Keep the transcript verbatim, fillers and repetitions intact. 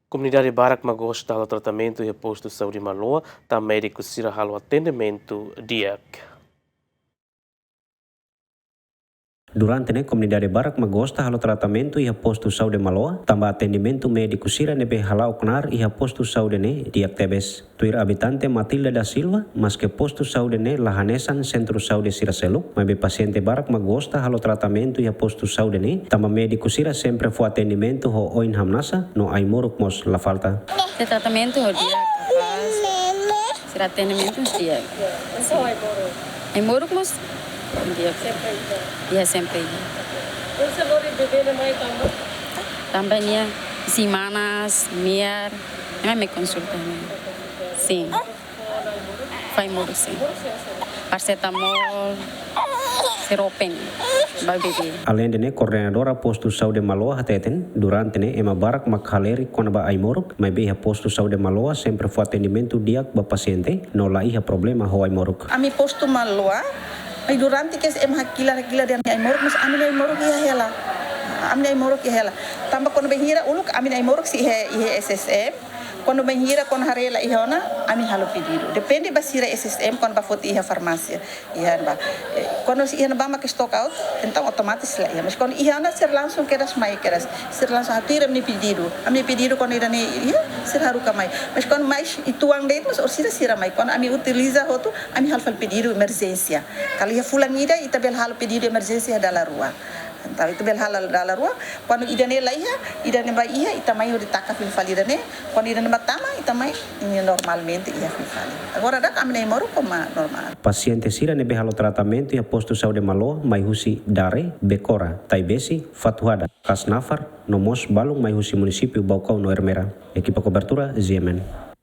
Komunidade barak mak gosta halo tratamentu iha postu saúde Maloa, tanba médiku sira halo atendimentu di'ak. Durante ne'e komunidade barak mak gosta halo tratamentu iha postu saúde Maloa, tanba atendimentu médiku sira ne'ebé hala'o knaar iha postu saúde ne'e di'ak tebes. Tuir abitante Matilda da Silva, maske postu saúde ne'e la hanesan sentru saúde sira seluk, maibé pasiente barak mak gosta halo tratamentu iha postu saúde ne'e, tanba médiku sira sempre fó atendimentu ho oin hamnasa, no ai-moruk mós la falta. Sira tratamentu ho di'ak, kapás. Sira atendimentu di'ak. Ai-moruk mós di'ak. Iha sempre. Tanba nia isin-manas, me'ar, ami konsulta. Sin. Fó ai-moruk sin. Parasetamol, seropen, ba bebé. Aleinde ne'e, koordenadora postu saúde Maloa hateten, durante ne'e ema barak mak halerik kona-ba ai-moruk, maibé iha postu saúde Maloa sempre fó atendimentu di'ak ba pasiente, no la iha problema ho ai-moruk. Ami postu Maloa, ai durante kedas ema hakilar, hakilar dehan ami-nia ai-moruk, mas ami-nia ai-moruk iha hela. Ami-nia ai-moruk iha hela. Tanba kuandu bainhira uluk ami-nia ai-moruk sei iha, iha S S M, kuandu bainhira kuandu haree la iha ona, ami halo pedidu. Depende ba sira S S M, kuandu bá foti iha farmásia. Iha ne'ebá. Eh, kuandu sei iha ne'ebá mak stock out, entaun otomatis la iha. Mas kuandu iha ona sira langsung kedas mai kedas. Sira langsung hatuir ami-nia pedidu. Ami-nia pedidu kuandu ida-ne'e iha, sira haruka mai. Mas kuandu mai uitoan de'it mós orsida sira mai. Kuandu ami utiliza hotu, ami halo fali pedidu emerjénsia. Kalau iha fulan ida, ita bele halo pedidu emerjénsia dala rua. Entaun ita bele halo dala rua, kuandu ida-ne'e la iha, ida-ne'ebá iha, ita mai hodi taka fila fali ida-ne'e, kuandu ida-ne'ebá tama, ita mai, ne'e normalmente iha fila fali. Agora daudaun ami-nia ai-moruk mak normál. Pasiente sira ne'ebé halo tratamentu iha postu saúde Maloa, mai husi Dare, Becora, Taibesi, Fatuhada, Kasnafar, no mós balun mai husi munisípiu Baucau no Ermera. Ekipa kobertura, G M N.